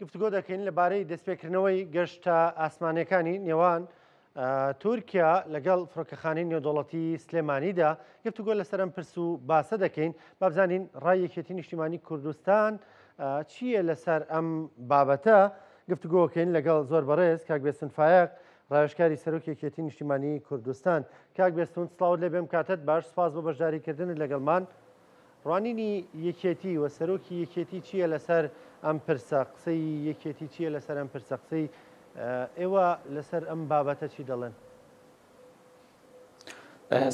گفتوگۆ دەکەین لەبارەی دەستپێکردنەوەی گەشتە ئاسمانیەکانی نێوان تورکیا لەگەڵ فڕۆکەخانەی نێودەوڵەتی سلێمانیدا. گفتوگۆ لەسەر ئەم پرس و باسە دەکەین. بابزانین ڕای یەکێتی نیشتیمانی کوردستان چییە لەسەر ئەم بابەتە. گفتوگۆکەین لەگەڵ زۆر بەڕێز کاک بێستون فایەق، ڕاوێژکاری سەرۆکی یەکێتی نیشتیمانی کوردستان. کاک بێستون سڵاوت لێ بێم، کاتت باش، سپاس بۆ بەشداریکردنت لەگەڵمان. ڕوانینی یەکێتی و سەرۆکی یەکێتی چییە لەسەر ئەم پرسە؟ قسەی یەکێتی چییە لەسەر ئەم پرسە؟ قسەی ئێوە لەسەر ئەم بابەتە چی دەڵێن؟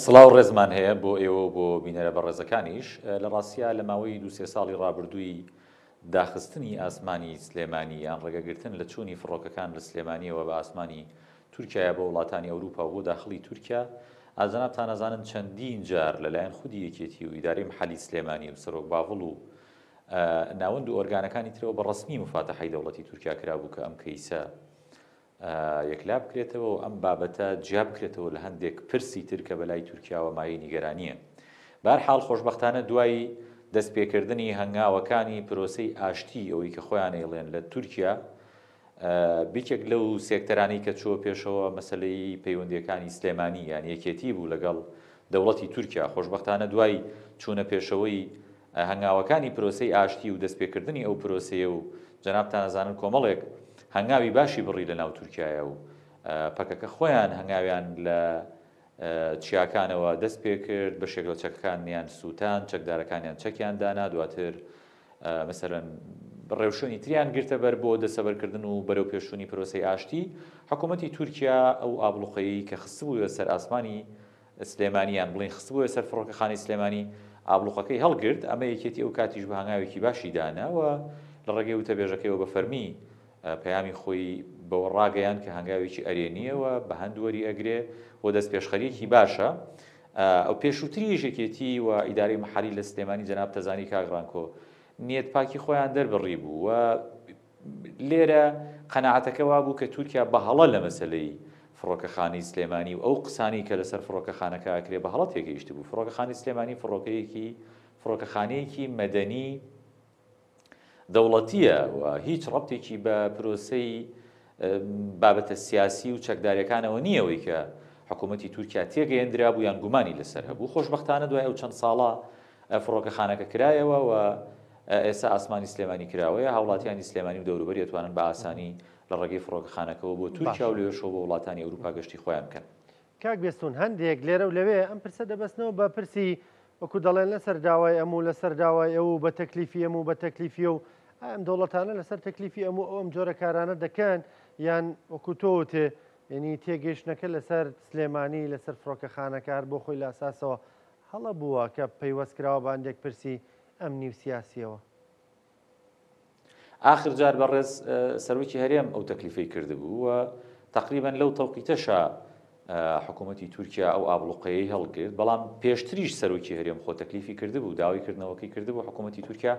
سڵاو ڕێزمان هەیە بۆ ئێوە و بۆ بینەرە بەڕێزەکانیش. لە ڕاستیا لە ماوەی دوو سێ ساڵی ڕابردووی داخستنی ئاسمانی سلێمانی یان ڕێگەگرتن لە چوونی فڕۆکەکان لە سلێمانیەوە بە ئاسمانی تورکیایە بۆ وڵاتانی ئەوروپا و بۆ داخڵی تورکیا، جەنابتان ئەزانن چەندین جار لەلایەن خودی یەکێتی و ئیدارەی محەلی سلێمانی و سەرۆک باڤڵ و ناوەند و ئۆرگانەکانی ترەوە بە ڕەسمی موفاتەحەی دەوڵەتی تورکیا کرابوو کە ئەم کەیسە یەکلا بکرێتەوە و ئەم بابەتە جیا بکرێتەوە لە هەندێک پرسی تر کە بەلای تورکیاوە مایەی نیگەرانییە. بەهەرحاڵ خۆشبەختانە دوای دەستپێکردنی هەنگاوەکانی پرۆسەی ئاشتی ئەوەی کە خۆیان ئەیڵێن لە تورکیا، یەکێک لەو سێکتەرانەی کە چووە پێشەوە مەسەلەی پەیوەندییەکانی سلێمانی یان یەکێتی بوو لەگەڵ دەوڵەتی تورکیا، خۆشبەختانە دوای چوونە پێشەوەی هەنگاوەکانی پرۆسەی ئاشتی و دەستپێکردنی ئەو پرۆسەیە و جەنابتان ئەزانن کۆمەڵێک هەنگاوی باشی بڕی لە ناو تورکیایە و پەکەکە خۆیان هەنگاویان لە چیاکانەوە دەست پێکرد، بەشێک لە چەکەکانیان سووتان، چەکدارەکانیان چەکیان دانا، دواتر مەسەلەن ڕێوشوێنی تریان گرتە بەر بۆ دەسەبەرکردن و بەرەو پێشچوونی پرۆسەی ئاشتی، حکوومەتی تورکیا ئەو ئابڵوقەیەی کە خستبوویە سەر ئاسمانی سلێمانی یان بڵێین خستبوویە سەر فڕۆکەخانەی سلێمانی ئابڵوقەکەی هەڵگرت، ئەمە یەکێتی ئەو کاتیش بە هەنگاوێکی باشی دانا و لە ڕێگەی وتەبێژەکەیەوە بە فەرمی پەیامی خۆی بەوە ڕاگەیاند کە هەنگاوێکی ئەرێنییە و بە هەند وەری ئەگرێ و دەستپێشخەرییەکی باشە. ئەو پێشووتریش یەکێتی و ئیدارەی مەحەلی لە سلێمانی جەناب تەزانی کاک ڕانکۆ نیەت پاکی خۆیان دەربڕیبوو و لێرە قەناعەتەکە وابوو کە تورکیا بە هەڵە لە مەسەلەی فڕۆکەخانەی سلێمانی و ئەو قسانەی کە لەسەر فڕۆکەخانەکە ئەکرێ بە هەڵە تێگەیشتبوو. فڕۆکەخانەی سلێمانی فڕۆکەیەکی فڕۆکەخانەیەکی مەدەنی دەوڵەتییە و هیچ ڕەبتێکی بە پرۆسەی بابەتە سیاسی و چەکداریەکانەوە نییە ئەوەی کە حکوومەتی تورکیا تێگەیەندرابوو یان گومانی لەسەر هەبوو. خۆشبەختانە دوای ئەو چەند ساڵە فڕۆکەخانەکە کرایەوە و ئێستا ئاسمانی سلێمانی کراوەیە، هاوڵاتیانی سلێمانی و دەوروبەری ئەتوانن بە ئاسانی لە ڕێگەی فڕۆکەخانەکەوە بۆ تورکیا و لەوێشەوە بۆ وڵاتانی ئەوروپا گەشتی خۆیان بکەن. کاک بێستون هەندێک لێرە و لەوێ ئەم پرسە دەبەستنەوە بە پرسی وەکو دەڵێن لەسەر داوای ئەم و لەسەر داوای ئەو و بە تەکلیفی ئەم و بە تەکلیفی ئەو، ئایا ئەم دەوڵەتانە لەسەر تەکلیفی ئەم و ئەو ئەم جۆرە کارانە دەکەن یان وەکو تۆ وتێ یعنی تێگەیشتنەکە لەسەر سلێمانی لەسەر فڕۆکەخانەکە هەر بۆ خۆی لە ئەساسەوە هەڵە بووە کە پەیوەست کراوە بە هەندێک پرسی ئەمنی و سیاسیەوە؟ ئاخر جار بەڕێز سەرۆکی هەرێم ئەو تەکلیفەی کردبوو و تەقریبەن لەو تەوقیتەشا حکوومەتی تورکیا ئەو ئابڵوقەیەی هەڵگرت، بەڵام پێشتریش سەرۆکی هەرێم خۆ تەکلیفی کردبوو، داوای کردنەوەکەی کردبوو، حکوومەتی تورکیا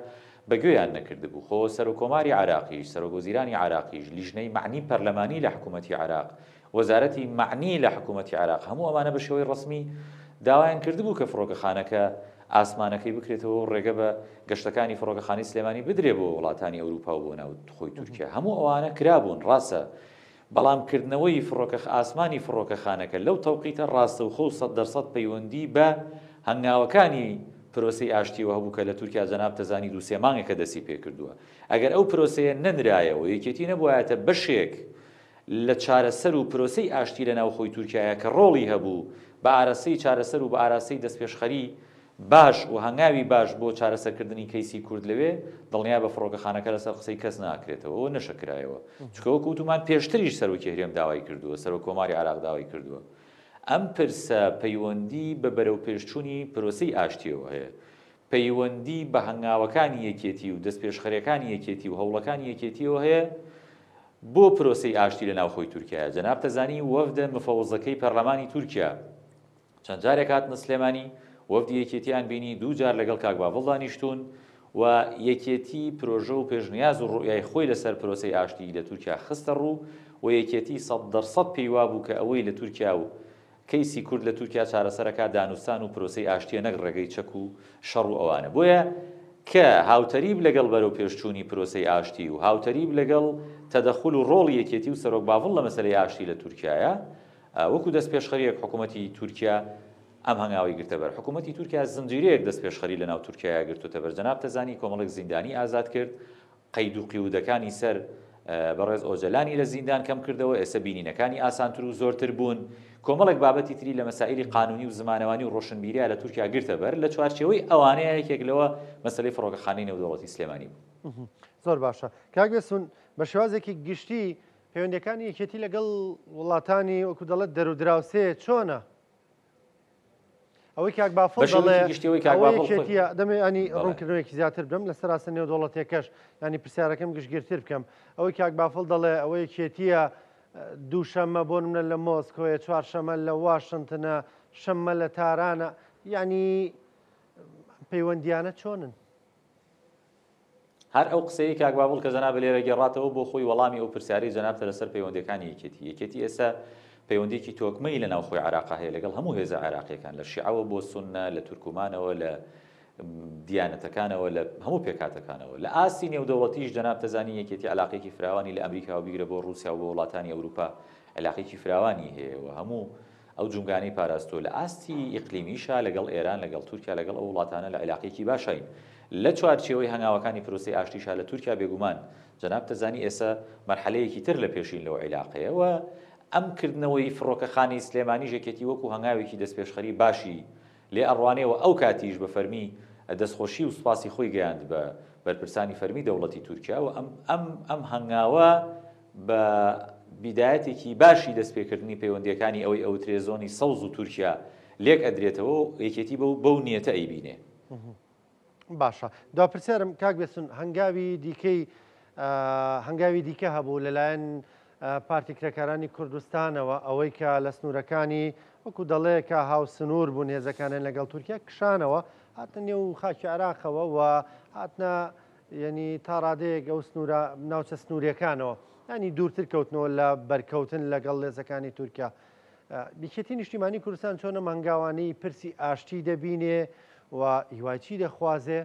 بە گوێیان نەکردبوو. خۆ سەرۆککۆماری عێراقیش، سەرۆکوەزیرانی عێراقیش، لیژنەی مەعنی پەرلەمانی لە حکوومەتی عێراق، وەزارەتی مەعنی لە حکوومەتی عێراق، هەموو ئەمانە بە شێوەی ڕەسمی داوایان کردبوو کە فڕۆکەخانەکە ئاسمانەکەی بکرێتەوە و ڕێگە بە گەشتەکانی فڕۆکەخانەی سلێمانی بدرێ بۆ وڵاتانی ئەوروپا و بۆ ناو خۆی تورکیا. هەموو ئەوانە کرابوون، ڕاستە، بەڵام کردنەوەی فڕۆکە ئاسمانی فڕۆکەخانەکە لەو تەوقیتە ڕاستەوخۆ و 100% پەیوەندی بە هەنگاوەکانی پرۆسەی ئاشتیەوە هەبوو کە لە تورکیا جەنابت دەزانی دوو سێ مانگێکە دەستی پێکردووە. ئەگەر ئەو پرۆسەیە نەنرایەوە یەکێتی نەبوایەتە بەشێک لە چارەسەر و پرۆسەی ئاشتی لە ناوخۆی تورکیایە کە ڕۆڵی هەبوو بە ئاراستەی چارەسەر و بە ئاراستەی دەستپێشخەری باش و هەنگاوی باش بۆ چارەسەرکردنی کەیسی کورد لەوێ، دڵنیابە فڕۆکەخانەکە لەسەر قسەی کەس ناکرێتەوە و نەشکرایەوە. چونکە وەکو وتومان پێشتریش سەرۆکی هەرێم داوای کردووە، سەرۆک کۆماری عێراق داوای کردووە. ئەم پرسە پەیوەندی بە بەرەوپێشچوونی پرۆسەی ئاشتییەوە هەیە. پەیوەندی بە هەنگاوەکانی یەکێتی و دەستپێشخەرییەکانی یەکێتی و هەوڵەکانی یەکێتییەوە هەیە بۆ پرۆسەی ئاشتی لە ناوخۆی تورکیایە. جەنابتە زانی وەفدە مفەوزەکەی پەرلەمانی تورکیا چەند جارێک هاتنە سلێمانی، وەفدی یەکێتیان بینی، دوو جار لەگەڵ کاک باڤڵ دانیشتوون و یەکێتی پرۆژە و پێشنیاز و ڕوئیای خۆی لەسەر پرۆسەی ئاشتی لە تورکیا خستە ڕوو و یەکێتی 100% پێی وابوو کە ئەوەی لە تورکیا و کەیسی کورد لە تورکیا چارەسەرەکا دانوستان و پرۆسەی ئاشتیە نەک ڕێگەی چەک و شەڕ و ئەوانە بۆیە. کە هاوتەریب لەگەڵ بەرەوپێشچوونی پرۆسەی ئاشتی و هاوتەریب لەگەڵ تەدەخول و ڕۆڵی یەکێتی و سەرۆک باڤڵ لە مەسەلەی ئاشتی لە تورکیایە، وەکو دەستپێشخەرییەک حکوومەتی تورکیا ئەم هەنگاوەی گرتە بەر. حکوومەتی تورکیا زنجیرەیەک دەستپێشخەری لەناو تورکیایا گرتووتە بەر. جەنابتە زانی کۆمەڵێک زیندانی ئازاد کرد، قەید و قیودەکانی سەر بەڕێز ئۆجەلانی لە زیندان کەم کردەوە، ئێستا بینینەکانی ئاسانتر و زۆرتر بوون. کۆمەڵێک بابەتی تری لە مەسائیلی قانونی و زمانەوانی و ڕۆشنبیریا لە تورکیا گرتە بەر، لە چوارچێوەی ئەوانەیە یەکێک لەوە مەسەلەی فڕۆکەخانەی نێودەوڵەتی سلێمانی بوو. زۆر باشە کاک بێسون، بە شێوازێکی گشتی پەیوەندیەکانی یەکێتی لەگەڵ وڵاتانی وەکو دەڵێت دەرودراوسێ چۆنە؟ ئەوەی کاک بافڵ دەڵێ ئەوە یەکێتیە دەمێ ئەنی ڕوونکردنەوەیەکی زیاتر بدەم لەسەر ئاستە نێودەوڵەتیەکەش ینی پرسیارەکەم گشتگیرتر بکەم ئەوەی کاک بافڵ دەڵێ ئەوە یەکێتیە دووشەممە بۆ منە لە مۆسکۆیە چوارشەمە لە واشنتنە شەممە لە تارانە یعنی پەیوەندیانە چۆنن؟ هەر ئەو قسەیەی کاک بابڵ کە جەنابت لێرە گێڕاتەوە بۆ خۆی وەڵامی ئەو پرسیارەی جەنابتە لەسەر پەیوەندیەکانی یەکێتی. یەکێتی ئێستا پەیوەندیەکی تۆکمەی لە ناوخۆی عێراقا هەیە لەگەڵ هەموو هێزە عێراقیەکان لە شیعەوە بۆ سوننە، لە تورکومانەوە، لە دیانەتەکانەوە، لە هەموو پێکهاتەکانەوە. لە ئاستی نێودەوڵەتیش جەنابتە زانی یەکێتی عەلاقەیەکی فراوانی لە ئەمریکاوە بیگرە بۆ ڕووسیا و بۆ وڵاتانی ئەوروپا عەلاقەیەکی فراوانی هەیە و هەموو ئەو جومگانەی پاراستووە. لە ئاستی ئیقلیمیشا لەگەڵ ئێران، لەگەڵ تورکیا، لەگەڵ ئەو وڵاتانە لە عیلاقەیەکی باشاین. لە چوارچێوەی هەنگاوەکانی پرۆسەی ئاشتیشا لە تورکیا بێگومان جەنابت دەزانی ئێسە مەرحەلەیەکی تر لە پێشین لەو عیلاقەیە و ئەم کردنەوەی فڕۆکەخانەی سلێمانیش یەکێتی وەکو هەنگاوێکی دەستپێشخەری باشی لێ ئەڕوانێ و ئەو کاتیش بە فەرمی دەستخۆشی و سوپاسی خۆی گەیاند بە بەرپرسانی فەرمی دەوڵەتی تورکیا و ئەم ئەم ئەم هەنگاوە بە بیدایەتێکی باشی دەستپێکردنی پەیوەندییەکانی ئەوەی ئەوترێ زۆنی سەوز و تورکیا لێک ئەدرێتەوە و یەکێتی بەو بەو نیەتە ئەیبینێ. باشە دوا پرسیارم کاک بێسون هەنگاوی دیکەی هەنگاوی دیکە هەبوو لەلایەن پارتی کرێکارانی کوردستانەوە ئەوەی کە لە سنوورەکانی وەکو دەڵێ کە هاوسنوور بوون هێزەکانیان لەگەڵ تورکیا کشانەوە هاتنە نێو خاکی عێراقەوە و هاتنە یەنی تا ڕادەیەک ئەو سنوورە ناوچە سنووریەکانەوە ینی دوورتر کەوتنەوە لە بەرکەوتن لەگەڵ لێزەکانی تورکیا. یەکێتی نیشتیمانی کوردستان چۆنە مانگاوانەی پرسی ئاشتی دەبینێ و هیوای چی دەخوازێ؟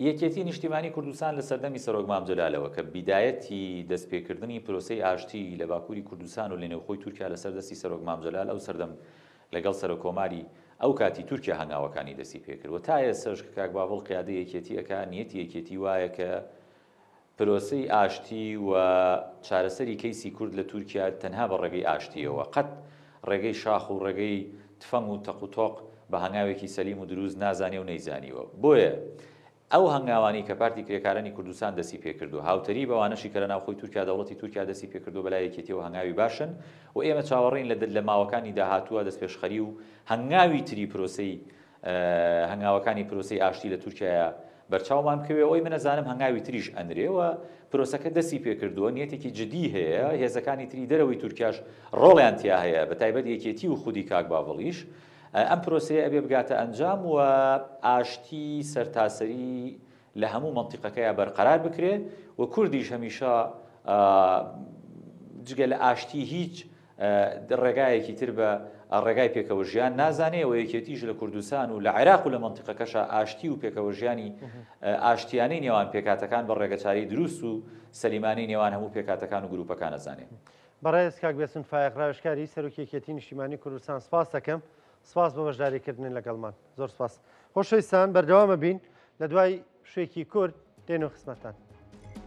یەکێتی نیشتیمانی کوردستان لە سەردەمی سەرۆک مام جەلالەوە کە بیدایەتی دەستپێکردنی پرۆسەی ئاشتی لە باکووری کوردستان و لە نێوخۆی تورکیا لەسەر دەستی سەرۆک مام جەلال ئەو سەردەم لەگەڵ سەرۆککۆماری ئەو کاتی تورکیا هەنگاوەکانی دەستی پێکرد و تا ئێستەش کە کاک باڤڵ قیادەی یەکێتی ئەکا نیەتی یەکێتی وایە کە پرۆسەی ئاشتی و چارەسەری کەیسی کورد لە تورکیا تەنها بە ڕێگەی ئاشتییەوە قەت ڕێگەی شاخ و ڕێگەی تفەنگ و تەق و تۆق بە هەنگاوێکی سەلیم و دروست نازانێ و نەیزانیوە بۆیە ئەو هەنگاوانەی کە پارتی کرێکارانی کوردستان دەستی پێکردووە، هاوتەریب ئەوانەشی کە لە ناوخۆی تورکیا دەوڵەتی تورکیا دەستی پێکردووە بەلای یەکێتیەوە هەنگاوی باشن و ئێمە چاوەڕێین لە لە ماوەکانی داهاتووە دەستپێشخەری و هەنگاوی تری پرۆسەی هەنگاوەکانی پرۆسەی ئاشتی لە تورکیایا بەرچاومان بکەوێ ئەوەی من ئەزانم هەنگاوی تریش ئەنرێ و پرۆسەکە دەستی پێکردووە نیەتێکی جدی هەیە هێزەکانی تری دەرەوەی تورکیاش ڕۆڵیان تیا هەیە بەتایبەت یەکێتی و خودی کاک باڤڵیش ئەم پرۆسەیە ئەبێ بگاتە ئەنجام و ئاشتی سەرتاسەری لە هەموو مەنتیقەکەیا بەرقەرار بکرێ و کوردیش هەمیشە جگە لە ئاشتی هیچ ڕێگایەکی تر بە ڕێگای پێکەوە ژیان نازانێ و یەکێتیش لە کوردستان و لە عێراق و لە مەنتیقەکەشا ئاشتی و پێکەوە ژیانی ئاشتیانەی نێوان پێکهاتەکان بە ڕێگەچارەی دروست و سەلیمانەی نێوان هەموو پێکهاتەکان و گروپەکان ئەزانێ. بەڕێز کاک بێستون فایەق ڕاوێژکاری سەرۆکی یەکێتی نیشتیمانی کوردستان سپاست دەکەم سپاس بۆ بەشداری کردنت لەگەڵمان زۆر سپاس خۆشەویستان بەردەوامە بین لە دوای پشوویەکی کورت دێن و خزمەتتان.